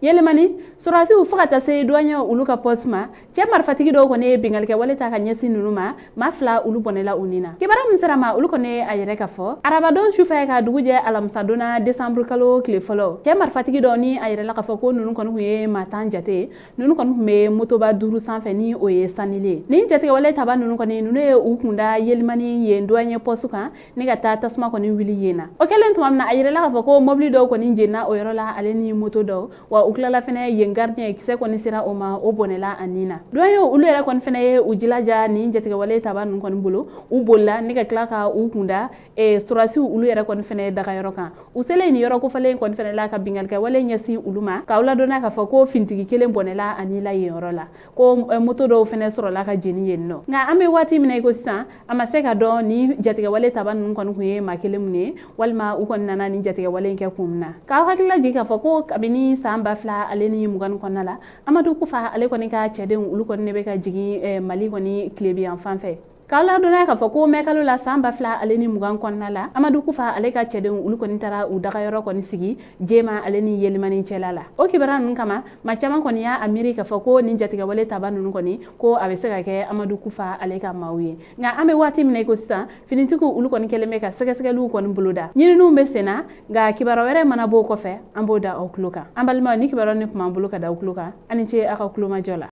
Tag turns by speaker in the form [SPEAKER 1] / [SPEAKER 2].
[SPEAKER 1] Yelimani sɔrɔdasiw fo ka taa se douanier olu ka poste ma, cɛ marifatigi dɔw kɔni ye binkannikɛ wale ta ka ɲɛsin ninnu ma. Maa 2 olu bɔnɛla u ni na. Kibaruya min sera ma, olu kɔni ye a yɛrɛ ka fɔ arabadon sufɛ ka dugu jɛ alamisadon na, décembre kalo tile fɔlɔ, cɛ marifatigi dɔw ni a yɛrɛ la k'a fɔ ko ninnu kɔni tun ye maa 10 jate. Ninnu kɔni tun bɛ motoba 5 sanfɛ ni o ye sanile. Nin jatigɛwale taba ninnu kɔni, ninnu ye u kunda Yelimani yen douanier poste kan ni ka taa tasuma kɔni wuli yen na. O kɛlen tuma min na, a yɛrɛ la k'a fɔ ko mobili dɔw kɔni jenina o yɔrɔ la, ale ni moto dɔw. Wa u tilala fɛnɛ yen gardien, kisɛ kɔni sera o ma, o bɔnɛla a nin na. Douanier olu yɛrɛ kɔni fɛnɛ ye u jilaja nin jatigɛwale taba ninnu kɔni bolo. U bolila ni ka tila ka u kunda sɔrɔdasiw olu yɛrɛ kɔni fɛnɛ dagayɔrɔ kan. U selen nin yɔrɔ kofɔlen kɔni fɛnɛ la, ka binkannikɛwale ɲɛsin olu ma, k'aw ladɔnniya k'a fɔ ko finitigi kelen bɔnɛla a ni la yen yɔrɔ la, ko moto dɔw fɛnɛ sɔrɔla ka jeni yen nɔ. Nka an bɛ waati min na i ko sisan, a ma se ka dɔn ni jatigɛwale taba ninnu kɔni kun ye maa kelen mun ye, walima u kɔni nana ni jatigɛwale in kɛ kun min na. K'aw hakili lajigin k'a fɔ ko kabini san 2020 kɔnɔna la, Amadu Kufa ale kɔni ka cɛdenw olu kɔni ne bɛ ka jigin Mali kɔni tilebi fan fɛ. K'aw ladɔnniya k'a fɔ ko mɛkalo la san 2020 kɔnɔna la, Amadu Kufa ale ka cɛdenw olu kɔni taara u dagayɔrɔ kɔni sigi Jema ale ni Yelimani cɛla la. O kibaruya ninnu kama, maa caman kɔni y'a miiri k'a fɔ ko nin jatigɛwale taba ninnu kɔni, ko a bɛ se ka kɛ Amadu Kufa ale ka maaw ye. Nka an bɛ waati min na i ko sisan, finitigiw olu kɔni kɛlen bɛ ka sɛgɛsɛgɛliw kɔni boloda, ɲininiw bɛ sen na. Nka kibaruya wɛrɛ mana b'o kɔfɛ, an b'o da aw tulo kan. An balimaw, ni kibaruya ni tun b'an bolo ka da aw tulo kan. Aw ni ce aw ka tulomajɔ la.